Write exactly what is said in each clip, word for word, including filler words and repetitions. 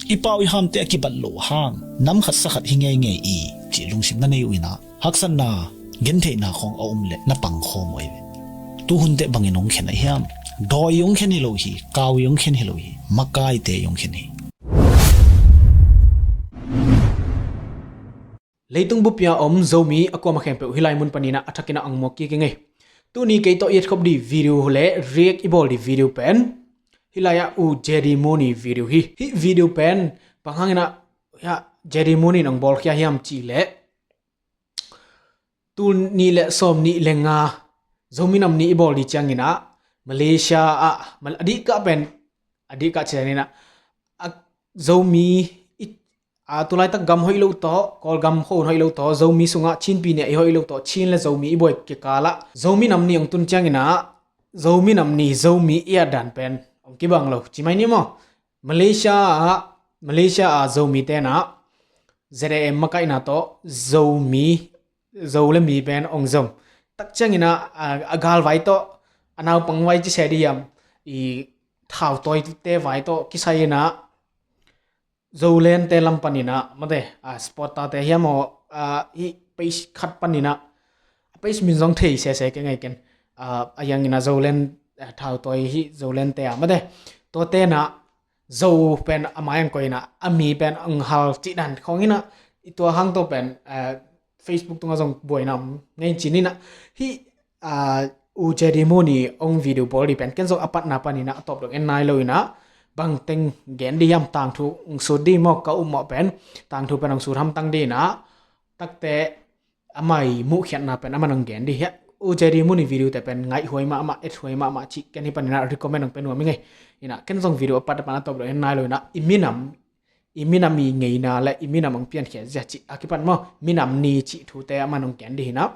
i pau i hamte a kibat loh hang nam khat sa khat hi ngeingei i cih lungsim na nei uh inah, haksatna, gentheihna khawng a um leh na pang khawm uh ahi ve. Tuhun teh bangin hong khen ahi hiam? Dawi i hong khen hi lo hi, kau i hong khen hi lo hi, makaite i hong khen hi. Leitung bupia om Zomi a kuama khempeuh hih lai mun paninah a thakinah ang muak kik i ngei. Tuni kei tawh i etkhop dih video le react i bawl dih video pen hih lai-ah U J D Moon i video hi. Hih video pen bang hanginah J D Moon in ang bawlkhia hiam cih leh, tul nih le sawm nih le nga Zomi Nam Ni i bawl dih cianginah Malaysia ah, a dihkah pen, a dihkah cianinah a Zomi i, a tulaitak gam hoih lo tawh, Kawlgam khua hoih lo tawh, Zomi sungah Chin pi nih i hoih lo tawh, Chin le Zomi i buai kikalah Zomi Nam Ni hong tun cianginah Zomi Nam Ni Zomi i at dan pen hong kibang lo ci mai ni maw? Malaysia ah, Malaysia ah Zomi tenah Z A M makaihna tawh Zomi, Zo le mi pen hong zom. Tak cianginah a, a galvai tawh, a naupangvai ci se dih hiam, i thautawite vai tawh kisai inah Zoland te lam paninah mate, a, supporter te hiam aw, a, hih page khat paninah, a page min zong thei sese kei ngei ken, a, a yanginah Zoland, a, thautawi hih Zoland te a mate, tua tenah Zo pen a mai ang koinah a mi pen ang hal cih dan khawng inah, i tua hang tawh pen, a, Facebook tungah zong buaina om ngei ci ninah. Hih, a, U J D Moon i hong video bawl dih pen ken zong a patna paninah a tawp dong en nai lo inah, bangteng gen dih hiam, tangthu hong sut dih maw, ka upmawh pen tangthu pen hong sut hamtang dih inah, takte amah i muhkhiatna pen amah hong gen dih hiah. U J D Moon i video te pen ngaihhuai mahmah, ethuai mahmah cih ken hih paninah recommend hong pia nuam i ngei. Inah ken zong video a pat a pan a tawp dong en nai lo inah, i minam i minam i ngeina le i minam ang piankhiat zia cih a kipan maw, minam ni cih thute amah hong gen dih hinah.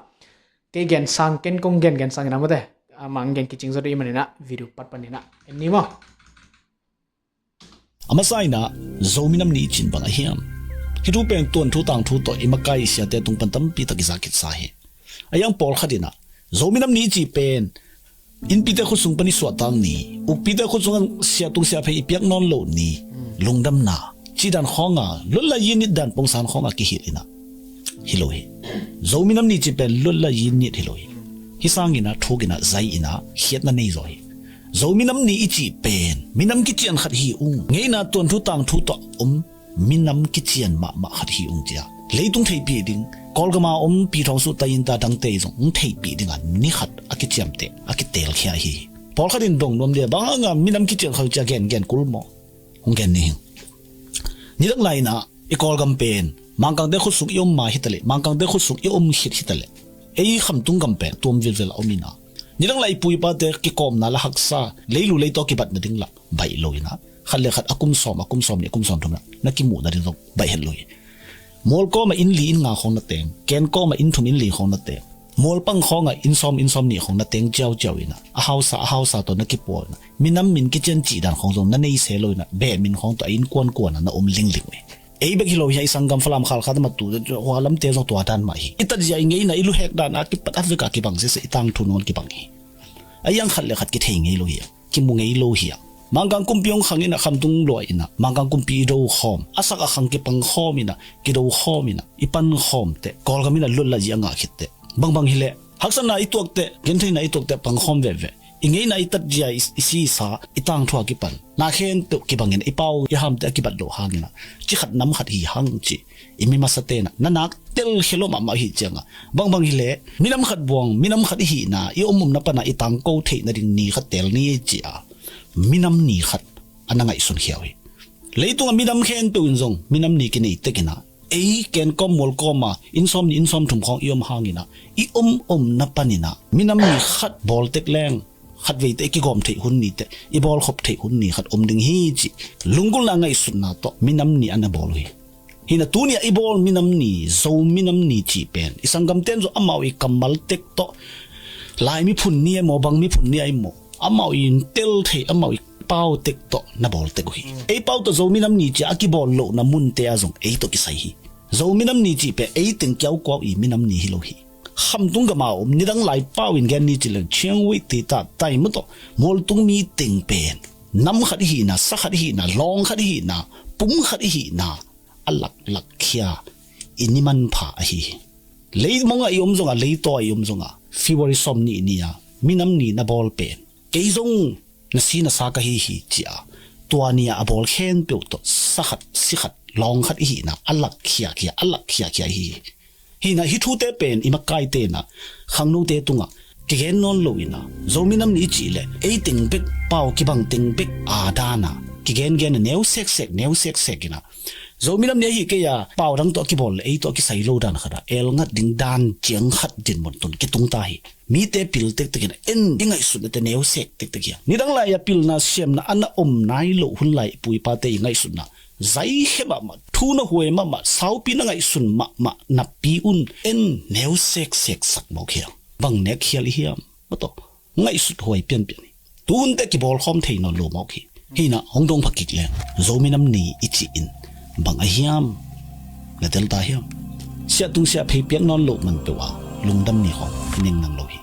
Kei gen sang, ken kong gen gen sang inah mate, amah ang gen kicing zaw dih i maninah video pat paninah en ni maw? A masa inah Zomi Nam Ni i cin bang a hiam? Hih thu pen tuanthu tangthu tawh i makai i siate tung pan tampi tak i za khitsa hi. A yang pawlkhat inah Zomi Nam Ni i cih pen innpite khut sung pan i suahtak ni, ukpite khut sung siatung siaphei i piak nawn loh ni, lungdamna cih dan khawnga, luat lai yi nit dan pongsan khawnga kihilh inah hi lo hi. Zomi Nam Ni cih pen luat lai yi nit hi lo hi. Hih sanginah thukinah zai inah khiatna nei zaw hi. Zomi Nam Ni i cih pen minam kician khat hi ung. Ngeina tuanthu tangthu tawh om minam kician mahmah khat hi ung cia leitung theihpih ding, Kawlgama om pi thawng suh tai-in ta dangte zong hong theihpih dinga ni khat a kiciamteh a kiteelkhia hi. Pawlkhat in dong nuam dia, bang hanga minam kician khat cia gengen kul maw? Hong gen ni hi. Nidang lai inah i Kawlgam pen Mangkangte khut sung i om ma hitaleh, Mangkangte khut sung i om khit hitaleh, ei Khamtung gam pen tuam vilvel a om inah, nidang lai i pu i pate kikawmna la haksa, leilu leitaw kibatna ding la baih lo inah, khat le khat a kum sawm, a kum sawm nih, a kum sawm thum na, na kimuhna ding zong baih het lo hi. Mual kawma inn li inn nga khawng na teng, Ken kawma inn thum inn li khawng na teng, mual pang khawnga inn sawm, inn sawm nih khawng na teng ciauciau inah, a hausa, a hausa tawh na kipual inah, minam min kician cih dan khawng zong na nei se lo inah, beh min khawng tawh a inn kuankuan ah na om linglin uh hi. Ei bek hi lo hi, i sanggam Falam Khalkha tama tu hua lamte zong tua dan mah hi. I tatzia i ngeina i luhek dan a kipat a veka kibang sese, i tangthu nangawn kibang hi. A iang khat le khat kithei ngei lo hi a, kimu ngei lo hi a. Mangkang kumpi hong khang inah Khamtung luah inah Mangkang kumpi i do khawm, a sak a khang kipang khawm inah, kido khawm inah, i pan khawm teh Kawlgam inah luat lai yi a ngah khit teh, bangbang hileh haksatna i tuak teh, gentheihna i tuak teh pang khawm veve. I ngeina i tatzia i, i sisa, i tangthu a kipan na khempeuh kibang inah, i pau i hamte a kibat loh hang inah, ci khat nam khat hi hang ci i mi masa tenah na nak telkhia lo mahmah hi cianga, bangbang hileh minam khat buang, minam khat i hihna, i om omna pana i tangko theih nading ni khat teel ni ci a, minam ni khat a na ngaihsun khia uh hi. Leitunga minam khempeuh in zong minam ni kinei tek inah, ei Ken kawm mual kawma inn sawm nih, inn sawm thum khawng i om hang inah, i om omna pan inah minam ni khat bawl tek leng, khat veite i kigawm theih hun ni teh, i bawlkhop theih hun ni khat om ding hi cih lunggulhna ngaihsutna tawh minam ni a na bawl uh hi. Hinah tuni a i bawl minam ni, Zo minam ni cih pen i sanggamten zong amau i kammal tek tawh, Lai miphun ni ai maw, bang miphun ni ai maw, amau i tel thei, amau i pau tek tawh na bawl tek uh hi. Ei pau tawh Zo minam ni cia a kibawl lohna munte ah zong ei tawh kisai hi. Zo minam ni cih pen ei teng kiaukuau i minam ni hi lo hi. Khamtung gama om, nidang lai pau in gen ni ci leng Chiang Wei ti ta tai maw tawh, mualtung mi teng pen nam khat i hihna, sa khat i hihna, lawng khat i hihna, kum khat i hihna a laklakkhia i ni manpha ahi hi. Leimong ah i om zongah, leitaw ah i om zongah, February sawm nih ni-a minam ni na bawl pen, kei zong na si na sa ka hi hi, ci-a tua ni-a a bawl khempeuh tawh sakhat sikhat lawngkhat i hihna a lakkhiakhia, a lakkhiakhia ahi hi. Hinah hih thute pen i makaite inah khangnote tungah kigen nawn lo inah, Zomi Nam Ni i cih leh ei teng bek, pau kibang teng bek a dan a kigengen a neu seksek, neu seksek inah, Zomi Nam Ni ahi kei a pau dang tawh a kibawl leh ei tawh a kisai lo dan khat ah elngat ding dan ciang khat dinmun tun kitung ta hi. Mite pil tektek inah en i ngaihsutnate neu sek tektek hi a, nidang lai-a pilna siamna a na om nai loh hun lai i pu i pate i ngaihsutna zai khe mahmah, thu na huai mahmah, saupi na ngaihsun mahmah napi un en neu seksek sak mawk hi a, bang nek khial i hiam? Maw taw, ngaihsut huai pianpian hi. Tuhunte kibawlkhawm thei nawn lo mawk hi. Hinah hong dong pha kik leng Zomi Nam Ni i cih in bang a hiam na tel ta hiam? Siah tung siah phei piak nawn loh man peuh a lungdam ni khawng neng nang lo hi.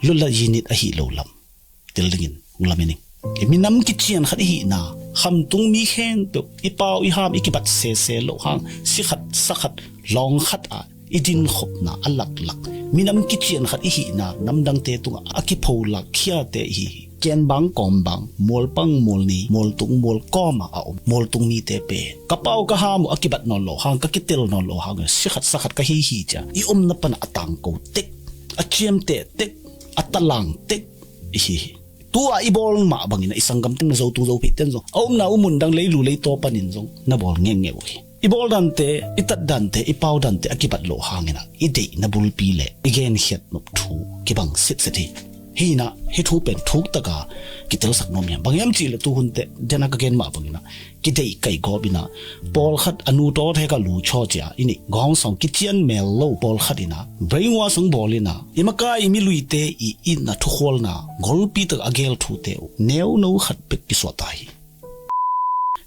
Lutlat yi nit ahi lo lam tel dingin hong lamen ing. I minam kician khat i hihna, khamtung mi khempeuh i pau i ham i kibat sese loh hang, sikhat sakhat lawngkhat ah i dinkhopna a laklak, minam kician khat i hihna namdangte tungah a kipholak khiate i hi hi. Kianbang kawmbang, mualpang mualni, mualtung mualkawm ah a om mualtung mite pen ka pau ka ham uh a kibat nawn loh hang, ka kitel nawn loh hang, sikhat sakhat ka hi hi cia i omna panah a tangko tek, a ciamteh tek, a talang tek i hi hi. Tua i bawl mah bangin ah i sanggam teng na zotung zophei ten zong, a omna uh mun dang leilu leitaw panin zong na bawl ngekngek uh hi. I bawl dante, i tat dante, i pau dante a kibat loh hangin ah i deihna bulpi le i genkhiat nop thu kibang sitset hi. Hinah hih thu pen thuk taka kitelsak nuam hiam? Bang hiam cih leh tuhun teh, dena ka gen mah bangin ah kideih kaih gawp inah, pawlkhat a nu tawt hek a lu chaw cia i neih gawngsawng kician mel lo pawlkhat inah brainwash hong bawl inah, i makai i miluite i itna thukhualna golpi tak a gel thute uh neuno khat bek kisuah ta hi.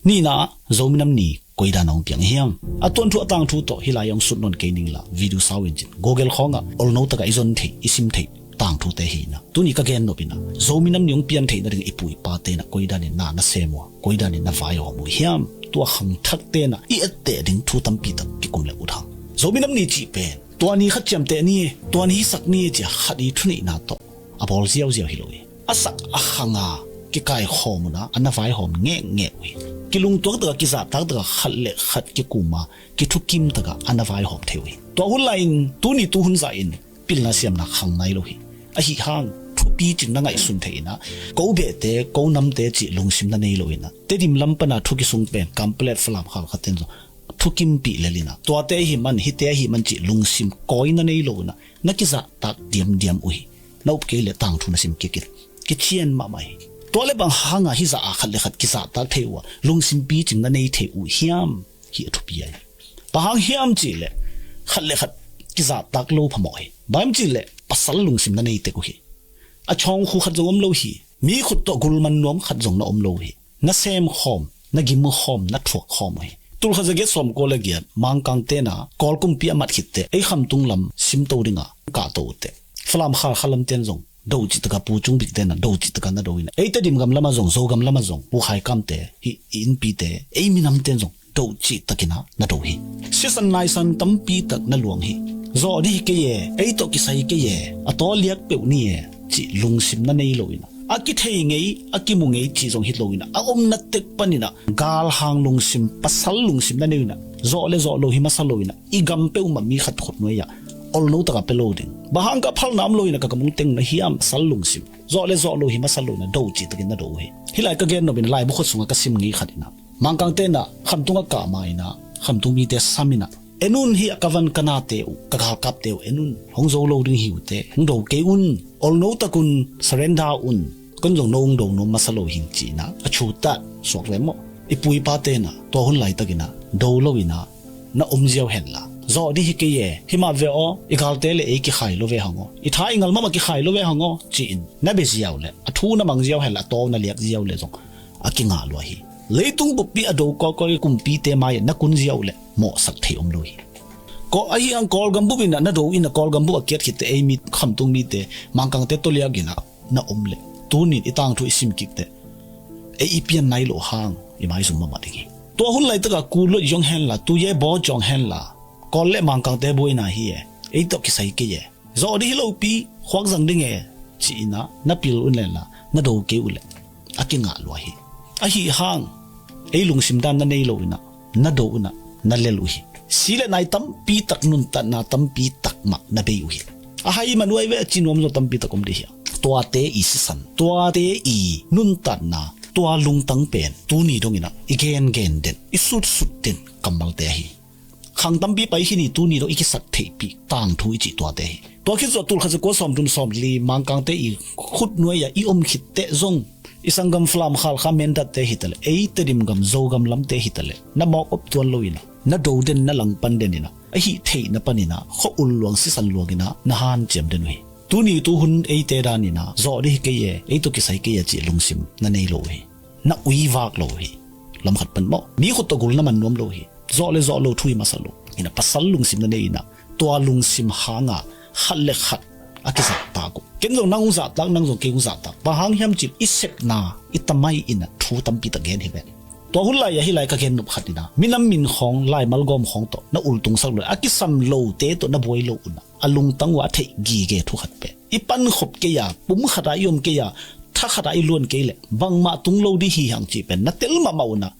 Nihna, Zomi Nam Ni koi dan a hong piang hiam? A tuanthu a tangthu tawh hih lai hong sut nawn kei ning la, video sau in cin Google khawngah olno takah i zon theih, i sim theih tangthute hi inah, tuni ka gen nop inah Zomi Nam Ni hong pian theih nading i pu i pate inah koi danin na na sem uh a, koi danin na vaihawm uh hiam? Tua khangthakte inah i etteh ding thu tampi tak kikum le ut hang. Zomi Nam Ni cih pen tua ni khat ciamteh ni, tua ni hisak ni cia khat i thuneihna tawh a bawl ziauziau hi lo hi. A sak a khanga kikaikhawm unah a na vaihawm ngekngek uh hi. Kilungtuak takah, kizahtak takah, khat le khat kikum a kithukim takah a na vaihawm thei uh hi. Tua hun lai-in tuni tuhun zahin pilna siamna khang nai lo hi. Ahi hang thupi cing na ngaihsun thei inah, ko behte, ko namte cih lungsim na nei lo inah, Tedim lam pana thu kisung pen Kanpetlet, Falam, Khalkha ten zong thukimpih lel inah, tuate ahi man, hite ahi man cih lungsim kawi na nei lo inah, na kizahtak diamdiam uh hi. Na up kei leh tangthu na sim kik in, kician mahmah hi. Tua le bang hanga hih zah a khat le khat kizahtak thei uh a lungsim picing na nei thei uh hiam? Hih a thupi ahi. Bang hang hiam cih leh khat le khat kizahtak lo phamawh hi. Bang hiam cih leh pasal lungsim na nei tek uh hi. A chawngkhu khat zong om lo hi. Mi khut tawh gulman nuam khat zong na om lo hi. Na semkhawm, na gimkhawm, na thuakkhawm uh hi. Tulkhat zagiat sawmkua le giat Mangkang tena Kawl kumpi a mat khitteh ei khamtung lam simto dinga kahto uhteh, Falam, Khalkha lamten zong docih taka, Pu Cung Bik tena docih taka na do inah, ei Tedim gam lama zong, Zogam lama zong, Pu Khai Kamte, hih i innpite, ei minamten zong docih takinah na do hi. Sisan naisan tampi tak na luang hi. Zawh dih hi kei e, ei tawh kisai kei e, a tawliak peuh ni e, cih lungsim na nei lo inah, a kithei ngei, a kimu ngei cih zong hi lo inah, a omna tek paninah galhang lungsim, pasal lungsim na nei inah, zawh le zawh lo hi masa lo inah, i gam peuhmah mi khat khutnuai-ah olno taka pia lo ding. Bang hang ka phalna om lo inah ka gam hong teng na hiam? Pasal lungsim. Zawh le zawh lo hi masa lo inah docih takin na do uh hi. Hih lai ka gen nop inah laibu khut sungah ka sim ngei khat inah, Mangkang tenah khamtung a kah ma inah khamtung mite sam inah, en un, hih a ka van ka nate uh, ka galkapte uh en un, hong zo lo ding hi uh teh, hong do kei un, olno tak un, surrender un, kon zong no hong do nuam masa lo hing, ci inah a thutak suak ve maw? I pu i pa tenah tua hun laitakinah do lo inah na om ziau henla, zawh dih hi kei e, himah ve aw, i galte le ei kikhai lo ve hang aw, i tha i ngal mahmah kikhai lo ve hang aw, ci-in na bia ziau leh, a thu na mang ziau henla, a tawng na liak ziau leh zong a kingah lua hi. Leitung buppi a do kawikawi kumpite mai-ah na kun ziau leh mawhsak thei om lo hi. Ko ahi ang Kawlgam bup inah na do inah, Kawlgam bup a kiat khitteh ei mi khamtung mite, Mangkangte tawliak inah na om leh, tunin i tangthu i sim kikteh ei i pian nai loh hang i maizum mahmah ding hi. Tua hun laitaka ku luat zong henla, tu ye baw zong henla, Kawl le Mangkangte buaina hi e, ei tawh kisai kei e, zawh dih hi lopi, khuak zang ding e, ci-in ah na pil un lenla, na do kei uh leh a kingah lua hi. Ahi hang ei lungsim dan na nei lo in ah, na do un ah, na lel uh hi. Si le nai tampi tak, nuntatna tampi tak mah na bei uh hi. A hai man uh ai ve, a ci nuam zaw tampi tak om dih hi a. Tuate i sisan, tuate i nuntatna, tua lungtang pen tuni dong in ah i gengen den, i sutsut den kammalte ahi. Khang tampi pai hi ni, tuni dong i kisat theihpih tangthu i cih tuate hi. Tua khit zawh tulkhat zakua sawmthum sawmli Mangkangte i khutnuai-ah i om khit teh zong, i sanggam Falam, Khalkha, Mindat-te hi taleh, ei Tedim gam Zogam lamte hi taleh, na mawk op tuan lo in ah, na do den, na langpan den in ah, a hih theihna pan in ah, khua-ul luang, sisan luang in ah na hanciam den uh hi. Tuni tuhun eite dan in ah zawh dih hi kei e, ei tawh kisai kei e cih lungsim na nei lo uh hi. Na uivak lo uh hi. Lamkhat pan mawh, mi khut tawh gul na man nuam lo uh hi. Zawh le zawh lo thu hi masa lo. In ah pasal lungsim na nei in ah, tua lungsim hanga khat le khat a kizahtak uh. Ken zong nang hong zahtak, nang zong kei hong zahtak. Bang hang hiam cih leh i sepna i tamai in ah thu tampi tak gen hi ve. Tua hun lai-ah hih lai ka gen nop khat in ah, minam min khawng, laimal gawm khawng tawh na ultungsak lo, a kisam lote tawh na buai lo un ah, a lungtang uh a theih gige thu khat pen, i pankhop kei a, pum khat ah i om kei a, tha khat ah i luan kei leh bangmah tung lo dih hi hang cih pen na tel mahmah un ah,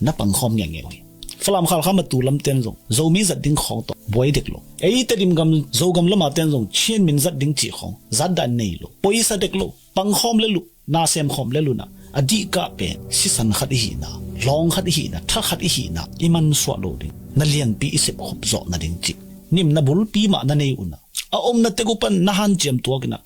na pangkhawm ngeingei uh hi. Falam, Khalkha, Matu lamten zong Zomi zat ding khawng tawh buai dek lo. Ei Tedim gam Zogam lama ten zong Chin min zat ding cih khawng zat dah nei lo. Poisa dek lo. Pangkhawm lel uh, na semkhawm lel un ah, a dihkah pen sisan khat i hihna, lawng khat i hihna, tha khat i hihna i mansuah lo ding, na lianpi i sepkhop zawh nading cih, nimna bulpi mah na nei un ah, a omna tek uh pan na hanciam tuak in ah,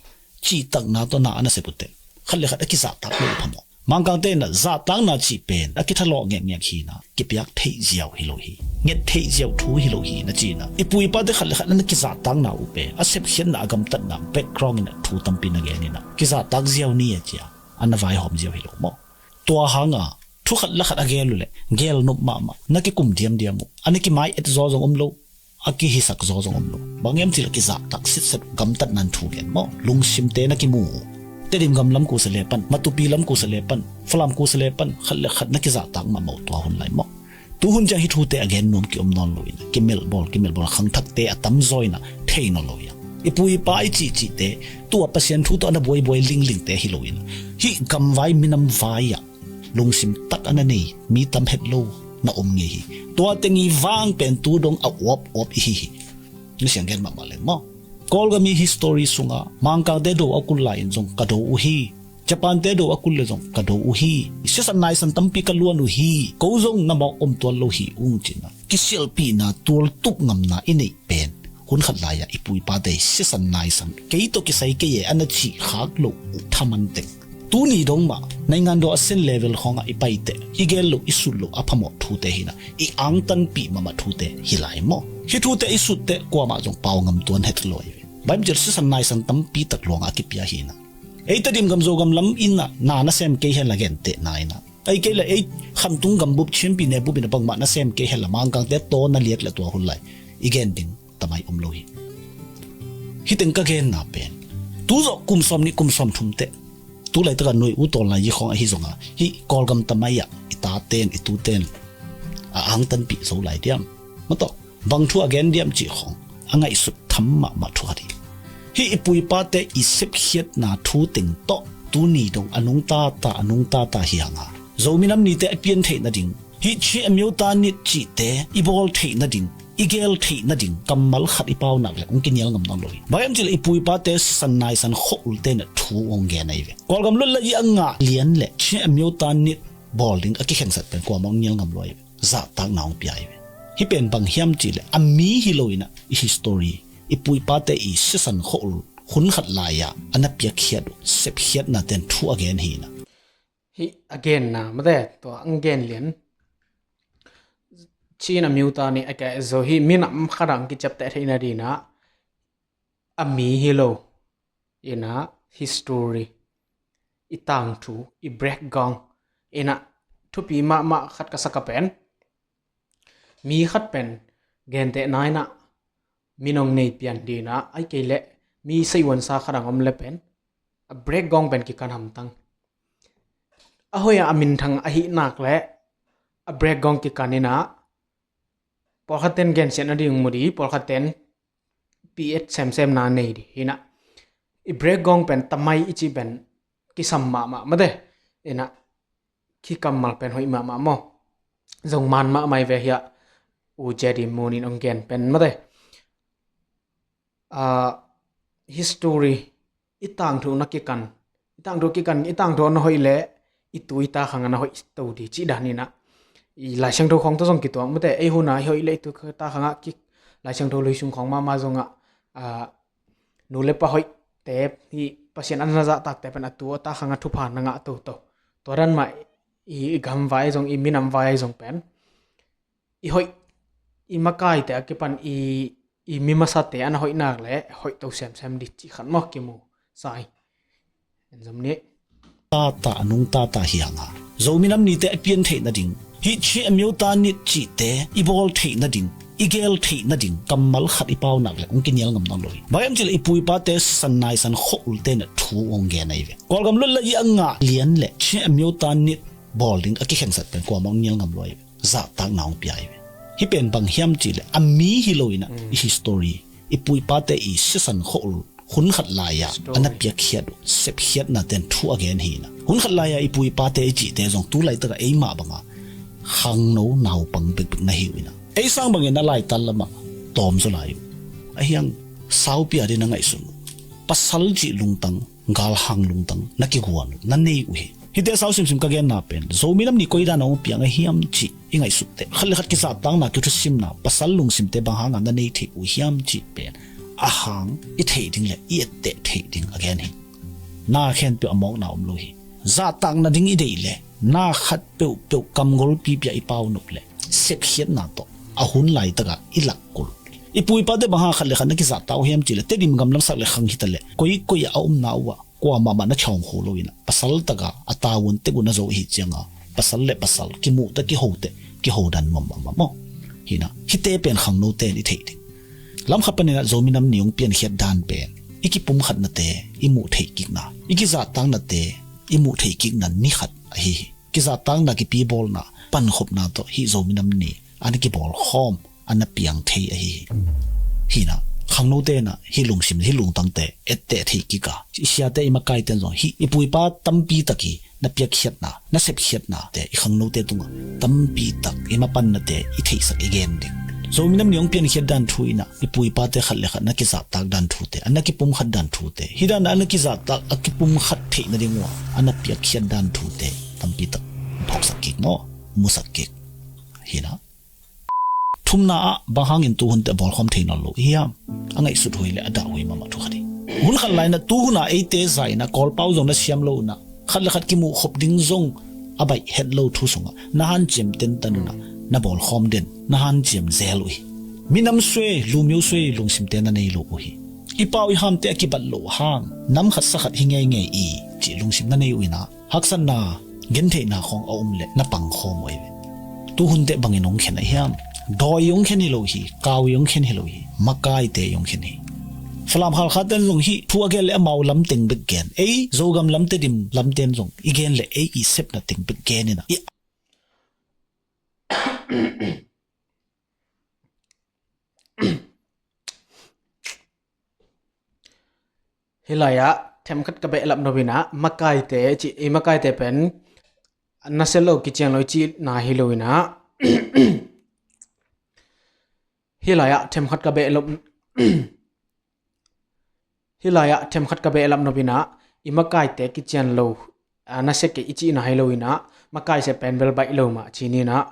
cihtakna tawh na a na sep uh teh, khat le khat a kizahtak lo uh phamawh. Mangkangte in ah zahtakna cih pen a kithalawh ngekngek hi in ah, kipiak theih ziau hi lo hi, nget theih ziau thu hi lo hi na ci in ah, i pu i pate khat le khat na kizahtakna uh pen, a sepkhiatna, a gamtatna background in ah thu tampi na gen in ah, kizahtak ziau ni a ci a, a na vaihawm ziau hi lo maw. Tua hanga thu khat le khat a gel uh leh gel nop mahmah, na kikum diamdiam uh, a na kimai et zaw zong om lo, a kihisak zaw zong om lo. Bang hiam cih leh kizahtak sitset uh, gamtatna thu gen maw. Lungsimte na kimu uh. Tedim gam lam kusa le pan, Matupi lam kusa le pan, Falam kusa le pan, khat le khat na kizahtak mahmah uh tua hun lai maw. Tuhun ciang hih thute a gen nuam kiom nawn lo in ah, kimelh bawl, kimelh bawl, khangthakte a tamzaw in ah thei nawn lo hi a. I pu i pa i cihcihte, tua Pasian thu tawh a na buaibuai linglingte hi lo in ah, hih gamvai minam vai-ah lungsim tak a na nei mi tam het lo na om ngei hi. Tua teng i vang pen tu dong a uap uap i hi hi. Na siang gen mahmah leng maw. Kawlgam i history sungah Mangkangte do a kul lai-in zong ka do uh hi. Japan-te do a kul le zong ka do uh hi. Sisan naisan tampi ka luan uh hi. Ko zong na mawk om tuan lo hi ung ci-in ah, kisialhpihna, tualtup ngamna i neih pen hun khat lai-ah i pu i pate sisan naisan, kei tawh kisai kei e a na cih khak loh uh thaman teng. Tuni dong mah naingan daw a sen level khawngah i pai teh, i gel loh, i sut loh a phamawh thute hi in ah, i angtanpih mahmah thute hi lai maw. Hih thute i sut teh kuamah zong pau ngam tuan het lo hi ve. Bible sisan naisan tampi tak luangah a kipia hi in ah, ei Tedim gam Zogam lam in ah na na sem kei hen la, gentehna in ah, ei kei leh ei khamtung gambup Chin-pih ne bup in ah bangmah na sem kei hen la, Mangkangte taw na liak leh tua hun lai i gen ding tamai om lo hi. Hih teng ka genna pen, tu zawh kum sawmnih kum sawmthum teh, tu laitakah nuai u tawl lai i khawng ahi zongah, hih Kawlgam tamai-ah i taten, i tuten a angtanpih zo lai diam? Maw tawh, bang thu a gen diam cih khawng a ngaihsut tham mahmah thu khat hi. Hih i pu i pate i sepkhiatna thu teng tawh tuni dong a nungta ta, a nungta ta hi hang a, Zomi Nam Nite a pian theih nading, hih Chih a miuta nit cihte i bawl theih nading, i gel theih nading kammal khat i pau nak leh hong kinial ngam nawn lo hi. Bang hiam cih leh i pu i pate sisan naisan khua-ulte in ah thu hong gen ahi ve. Kawlgam luat lai-ah a ngah lian leh Chih a miuta nit bawl ding a kikhensat pen kuamah hong nial ngam lo hi ve. Zahtakna hong pia hi ve. Hih pen bang hiam cih leh a mi hi lo in ah, i history, i pu i pate i sisan khua-ul hun khat lai-ah a na piakkhiat uh sepkhiatnate in thu a gen hi in ah. Hih a genna mate, tua ang gen lian. Chin a miuta nih a keh zo hi, minam khat ang kiciapteh theih nading in ah, a mi hi lo in ah, history, i tangthu, i background in ah, thupi mahmah khat ka sa ka pen, mi khat pen gentehna in ah, min hong nei pian ding in ah, ahih kei leh mi seiuansa khat ang om leh pen, a background pen kikan hamtang. A hoih a, a minthang ahih nak leh a break gawng kikan inah, pawlkhat ten gensiat nading mu di, pawlkhat ten pi et semsem na nei di. Hinah i break gawng pen tamai i ci pen kisam mahmah mate. Inah khi kammal pen hoih mahmah maw. Zong man mahmah i ve hiah. U J D Moon in ong gen pen mate. Ah, history i tangthu na kikan, i tangthu kikan, i tangthu na hoih le i tu i ta khang na hoih to di ci dan inah. I Lai Siangtho khawng tawh zong kituak mate, ei huna i hoih le i tu ta khangah kik Lai Siangtho lui sung khawng mahmah zongah, ah, nu le pa hoih te hi, Pasian an na zahtak te pen a tu a ta khangah thupha na ngah toto. Tua dan mah i, i gam vai zong, i minam vai zong pen i hoih, i makaite a kipan i, i mi masate an a hoih nak le hoih to semsem di ci khat maw kimu sai. En zom ni. Tata a nung tata hi hanga Zomi Nam Nite a pian theih nading, hih Chiah Myo Ta Nit cihte i bawl theih nading, i gel theih nading kammal khat i pau nak le ong kinial ngam nawn lo hi. Bang hiam cih le i pu i pate san nai san khua ulte na thu ong gen ahi ve. Kawlgam lut la i a ngah lian le Chiah Myo Ta Nit bawl ding a kikhensat pen kuamah ong nial ngam lo ahi ve. Zahtakna ong pia ahi ve. Hih pen bang hiam cih le a mi hi lo inah, i history, i pu i pate i sisan khua ul hun khat lai-ah a na piakkhiat uh sepkhiatna ten thu a gen hi inah. Hun khat lai-ah i pu i pate i cihte zong tu laitakah eimah banga khangno naupang bekbek na hi uh inah, ei sang bangin na laitan lamah tawm zaw lai uh. A hiang saupi a ding na ngaihsun uh. Pasal cih lungtang, galhang lungtang na kiguan uh, na nei uh hi. Hihte sau simsim ka genna pen Zomi Nam Ni koi dan a ong piang a hiam cih i ngaihsut teh, khat le khat kizahtakna, kithusimna, pasal lungsimte bang hanga na nei theih uh hiam cih pen a hang i theih ding le i etteh theih ding a gen hi. Na khempeuh a mawkna om lo hi. Zahtakna ding i deih le na khat peuhpeuh kamgolpi pia i pau nop le sepkhiatna tawh a hun laitakah i lakkul. I pu i pate bang hanga khat le khat na kizahtak uh hiam cih le Tedim gam lamsak le khang hita le koi koi a omna uh ah kuamahmah na chawm kho lo inah, pasal taka a tavuan tek uh na zo ahi cianga pasal le pasal kimuh teh, kiho teh, kiho dan mamah maw. Hinah hihte pen khangnote in i theih ding. Lamkhat paninah Zomi Nam Ni ong piankhiat dan pen i kipumkhatnate i muh theih kikna, i kizahtaknate i muh theih kikna ni khat ahi hi. Kizahtakna, kipibawlna, pankhopna tawh hih Zomi Nam Ni a na kibawl khawm, a na piang thei ahi hi. Hinah khangnote inah hih lungsim, hih lungtangte etteh theih kik a, i siate, i makaite in zong hih i pu i pa tampi tak i na piakkhiatna, na sepkhiatnate i khangnote tungah tampi tak i mapannate i theihsak i gen ding. Zomi Nam Ni ong piankhiat dan thu inah i pu i pate khat le khat na kizahtak dan thute, a na kipumkhat dan thute, hih dan a na kizahtak, a kipumkhat theih nading uh a na piakkhiat dan thute tampi tak phawksak kik maw, musak kik. Hinah thumna ah bang hangin tuhun teh bawlkhawm thei nawn lo i hiam? A ngaihsut huai le a dah huai mahmah thu khat hi. Hun khat lai inah tuhun a eite zah inah Kawlpau zong na siam lo uh inah, khat le khat kimuh khop ding zong a baih het lo thu sungah na hanciam tentan uh inah, na bawlkhawm den, na hanciam zel uh hi. Minam suai, lumio suai lungsimte na nei lo uh hi. I pau i hamte a kibat loh hang nam khat sa khat hi ngeingei i cih lungsim na nei uh inah, haksatna, gentheihna khawng a um le na pangkhawm uh ahi ve. Tuhun teh bangin ong khen a hiam? Dawi ong khen hi lo hi, kau ong khen hi lo hi, makaite ong khen hi. Falam Halkha ten zong hih thu a gen le amau lamteng bek gen, ei Zogam lam, Tedim lamten zong i gen le ei i sepna teng bek gen inah i Hih lai-ah themkhat ka behlap nop inah, makaite ci, i makaite pen nasia lo, kician lo i cihna hi lo inah. Hih lai-ah themkhat ka behlap Hih lai-ah themkhat ka behlap nop inah, i makaite kician lo, a, nasia kei i cihna hi lo inah, makaite pen bel baih lo mah ci ni inah.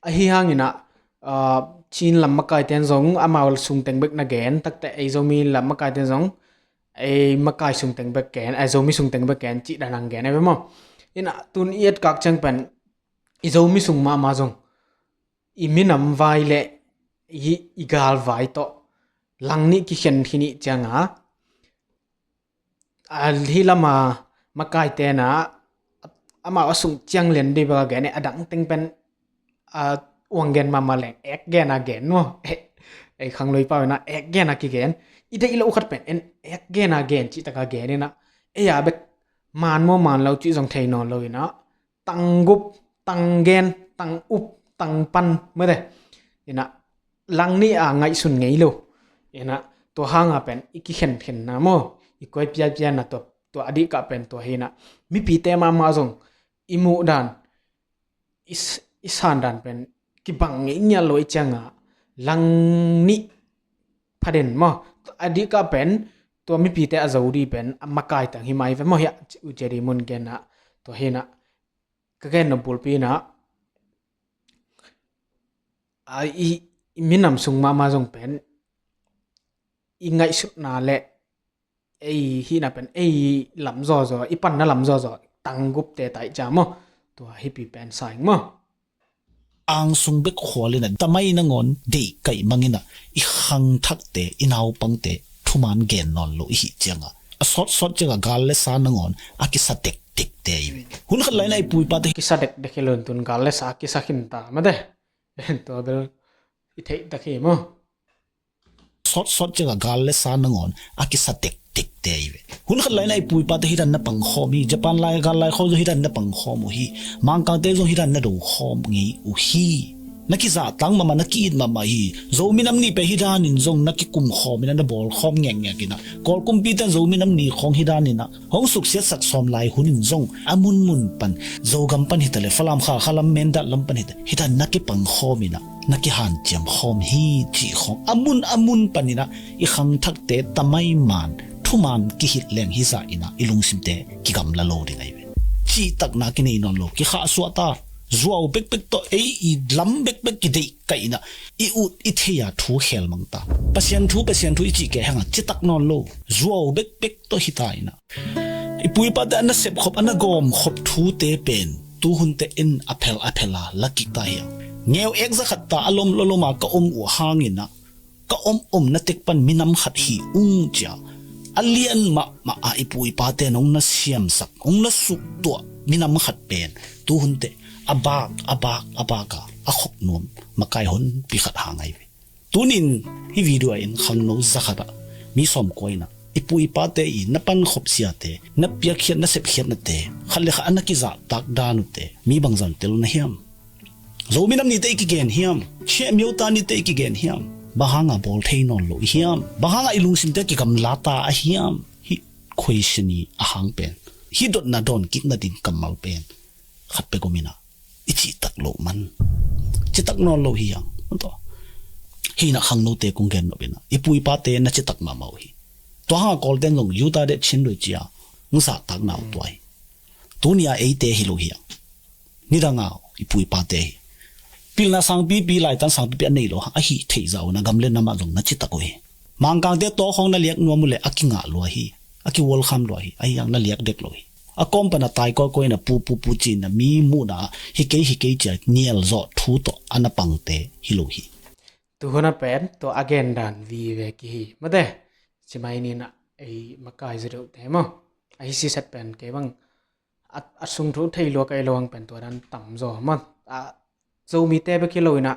Ahi hang inah, a, Chin lam makaite in zong amau sung teng bek na gen, takte ei Zomi lam makaite in zong ei makai sung teng bek gen, a, Zomi sung teng bek gen cih dan ang gen ahi ve maw. Inah tun i etkak ciang pen i Zomi sung mahmah zong i minam vai le i, i gal vai tawh lang nih kikhen khin i hih cianga, a, hih lama makaite inah amau a sung ciang lian dih bek a gen, a dang teng pen, a, uang gen mahmah leng ek gen a gen maw. Ei khanglui pau inah ek gen a kigen. I deih loh khat pen en ek gen a gen cih tak a gen inah, ei a bek man maw man lo cih zong thei nawn lo inah, tanggup tang gen, tang up, tang pan mate. Ina, lang nih a ngaihsun ngei lo. Ina, tua hanga pen i kikhenkhenna maw, i koi piapiana tua, tua a dihkah pen tua hi ina. Mipite mahmah zong i muh dan, i s-, i san dan pen kibang ngei ngial lo i cianga lang nih phaden maw. A dihkah pen tua mipite a zo di pen a makai tang hi mai ve maw, hiah u J D Mun genna tua hi ina. Ka gen nop bulpi ina, a, i, i minam sung mahmah zong pen i ngaihsutna le ei hihna pen ei lam zawzaw, i panna lam zawzaw, tanggupte tai cia maw. Tua hipi pen saing maw. Angsung bek khual ina tamai nangawn deih kaih mang ina i khangthakte, i naupangte thuman gen nawn lo i hih cianga, a sawtsawt cianga gal le sa nangawn a kisa dekdekte i ve. Hun khat lai ina i pu i pate kisa dekdek hi lo in tun gal le sa a kisa khinta mate. Tua bel i theih tak hi maw. Sawtsawt cianga gal le sa nangawn a kisa dekdekte i ve. Hun khat lai ina i pu i pate hi dan na pangkhawm hi. Japan lai gal lai khawng zong hi dan na pangkhawm uh hi. Mangkangte zong hi dan na dokhawm ngei uh hi. Na kizahtak mahmah, na ki-it mahmah hi. Zo minam ni pen hi danin zong na kikumkhawm ina, na bawlkhawm ngekngek ina. Kawl kumpite in Zo minam ni khawng hi dan ina hong suksiatsak sawm lai hunin zong a munmun pan, Zogam pan hita le Falam, Kha, Khalam, Mindat lam pan hita, hita na kipangkhawm ina, na kihanciam khawm hi cih khawng a mun a mun pan ina i khangthakte tamai man thuman kihilh leng hi zah ina i lungsimte kigamla lo ding ahi ve. Cihtakna kinei nawn lo, kikhahsuah ta. Zuau bekbek tawh ei i lam bekbek kideih kaih ina i ut i thei a thu khel mang ta. Pasian thu, Pasian thu i cih kei hanga citak nawn lo. Zuau bekbek tawh hi ta ina i pu i pate a na sepkhop, a na gawmkhop thute pen tuhunte in a phel a phel a la kik ta hi a. Ngeu ek zakhat ta a lom loloma ka om uh hang ina ka om omna tek pan minam khat hi ung cia a lian mahmah a i pu i pate in hong na siamsak, hong na suktuah minam khat pen tuhunte a bak a bak a bak a a khok nuam makai honpi khat hang ahi ve. Tunin hih video ah in khangno zakhat ah mi sawm kua ina i pu i pate i na pankhop siate, na piakkhiat, na sepkhiatnate, khat le khat a na kizahtak dan uhte mi bangzah in tel na hiam? Zo minam nite i kigen hiam? Cheh miota nite i kigen hiam? Bang hanga bawl thei nawn lo i hiam? Bang hanga i lungsimte kigamla ta a hiam? Hih question i a hang pen, hih dotna dawnkikna ding kammal pen khat pek om ina i cihtak loh man, citak nawn lo hi hang. Hih ina khangnote kong gen nop ina i pu i pate na citak mahmah uh hi. Tua hanga Kawlten zong yuta deh chin doi cia hong zahtakna uh tua hi. Tuni a eite hi lo hi hang. Nidanga i pu i pate hi. Pilna sangpipi laitan sangpipi a nei lo a hi theih zah uh na gam le namah zong na citak uh hi. Mangkangte tawkhawng na liak nuam uh le a kingah lua hi. A kiwalkham lua hi. Ahi hang na liak dek lo hi. A kawm pana tai kawikawi na pu pu pu ci na mi muhna ah hi kei hi kei cia nial zawh thu tawh a na pangte hi lo hi. Tuhuna pen tua a gen dan vive kihi mate. Cimai nina ei makai zideuhte maw, a hi siset pen kei bang a, a sung thu thei lua ka i lo ang pen tua dan tam zaw maw. A, Zomite bek hi lo ina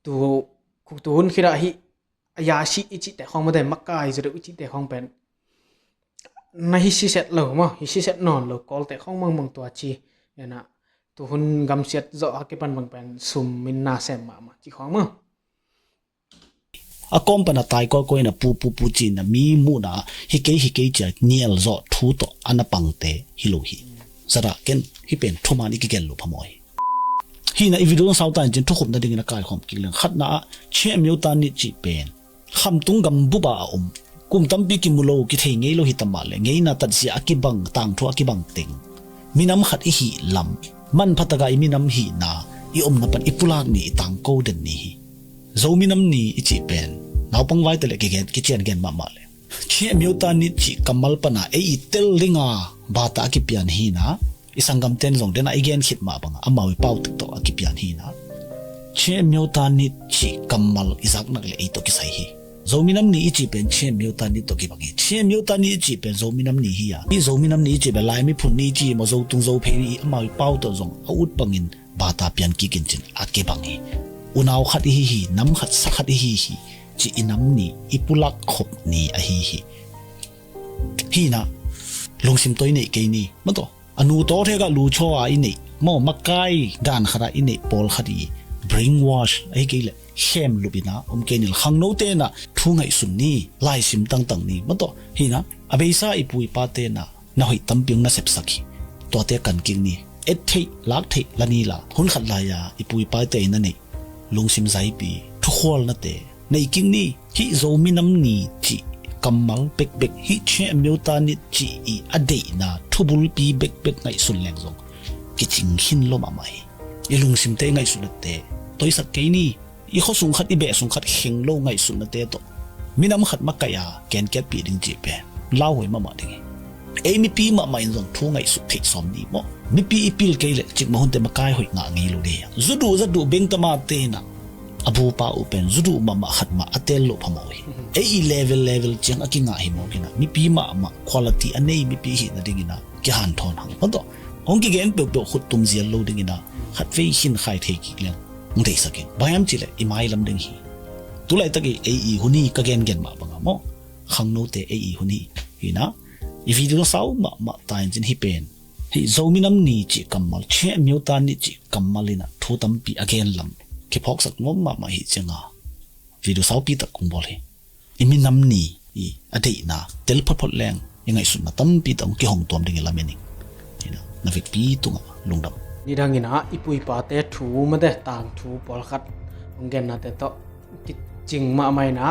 tu, khuk tu hun khit ah hih a yasi i cihte khawng mate, makai zideuh i cihte khawng pen na hi siset lo maw, hi siset nawn lo, Kawlte khawng mangmang tua ci. Ina tu hun gamsiat zawh a kipan bang pen sum in na sem mahmah ci khawng maw. A kawm pana tai kawikawi na pu pu pu ci na mi muhna ah hi kei hi kei cia nial zawh thu tawh a na pangte hi lo hi. Zara ken hi pen thuman i kigen lo phamawh hi. Hih na i video sauta in cin thukhupna dingin a kaikhawm kik leng khatna ah Cheh miota nit cih pen khamtung gambup ah a om, kum tampi kimu lo, kithei ngei lo hi tamah le ngeina tatzia a kibang, tangthu a kibang teng, minam khat i hih lam, manphataka i minam hihna, i omna pan i pulak ni, i tangko den ni hi. Zo minam ni i cih pen naupang vaite le kigen, kician gen mahmah le Cheh miota nit cih kammal pana ei i tel dinga bata a kipian hina, i sanggamten zong dena i gen khit mah banga amau i pau tek tawh a kipian hina. Cheh miota nit cih kammal i zaknak le ei tawh kisai hi. Zo minam ni i cih pen Cheh miota nit tawh kibang hi. Cheh miota nit i cih pen Zo minam ni hi a, i Zo minam ni i cih pen Lai miphun ni i cih maw, Zo tung Zo phei i amau i pau tawh zong a ut bangin bata pian kikin cin a kibang hi. Unau khat i hi hi, nam khat sa khat i hi hi, ci i nam ni, i pulak khop ni ahi hi. Hina lungsim tawh i neih kei ni, mataw. A nu tawh theka lu chaw a i neih, maw, makai dan khatah i neih pawlkhat i brainwash ahi kei leh khem lupina om kei nil. Khangnote na thu ngaihsun ni, laisim tangtang ni, maw tawh hina. A beisa i pu i pate na na hoih tampi hong na sepsak hi. Tuate kan kik ni. Et theih, lak theih la ni la, hun khat lai-a i pu i pate i na neih lungsim zaipi, thukhualnate nei kik ni. Hih Zomi Nam Ni cih kammal bekbek, hih Che Myo Ta Ni cih i a deihna thubulpi bekbek ngaihsun leng zong kicing khin lo mahmah hi. I lungsimte i ngaihsutnate toisak kei ni. I khuasung khat, i behsung khat kheng lo ngaihsutnate tawh minam khat makaih a kenkiatpih ding cih pen lauhuai mahmah ding hi. Ei mipi mahmah in zong thu ngaihsut theih sawm ni maw. Mipi i pil kei leh cikmah hunte makai hoih ngah ngei lo ding hi. Zuduh zaduh bengtamate na a bupa uh pen zuduh mahmah khat mah a tel loh phamawh hi. Ei i level level ciang a kingah hi mawk hi na, mipi mahmah quality a nei mipi hih nadingin a kihanthawn hang. Maw tawh hong kigen peuhpeuh khut tum zial lo dingin a khatvei khinkhai thei kik leng hong theisak in. Bang hiam cih leh i mailam ding hi. Tulaitak i ei i hun hi, ka gengen mah banga maw, khangnote ei i hun hi. Hina, i video na sau mahmah ta in cin hih pen, hih Zomi Nam Ni cih kammal, Che Myo Ta Ni cih kammal in a thu tampi a gen lam kiphawksak nuam mahmah hi cianga video saupi tak kong bawl hi. I minam ni i a deihna tel photphot leng i ngaihsutna tampi tak hong kihong tuam ding i lamen ing. Hina, na vekpi tungah lungdam. Nidang in a i pu i pate thu, mate tangthu pawlkhat hong gennate tawh kicing mahmah in a,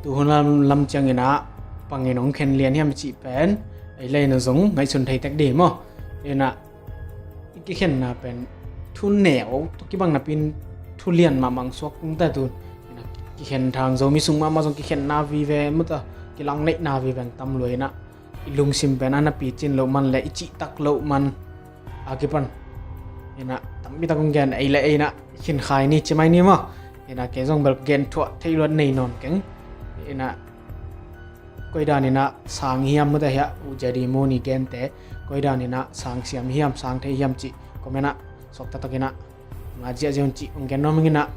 tuhun lam, lam ciangin a bangin hong khen lian hiam i cih pen ei le ei na zong ngaihsun thei tek ding maw. Hina, i kikhenna pen thu neu tawh kibang napi in thu lian mahmah hong suak tung ta tun. Hina, kikhen thang, Zomi sung mahmah zong kikhenna vive, mata kilang neihna vive hong tam lua hina, i lungsim pen a napi cin loh man le i cihtak loh man a kipan hina, tampi tak hong gen, ei le ei na khinkhai ni, ci mai ni maw. Hina, kei zong bel gen thuah theih luat nei nawn keng. Hina, koi dan in a sang hiam, mata hia, U J D Moni gente koi dan in a sang siam hiam, sang thei hiam cih comment ah suak taktak in a ngat ziahziah un cih hong gen nuam ing. Hina,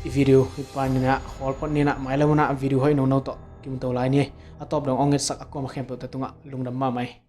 i video hih pan in a khawl phot ni. Hina, mailam hun ah video hoih nono tawh kimu to lai ni. A tawp dong hong etsak a kuama khempeuhte tungah lungdam mahmah hi.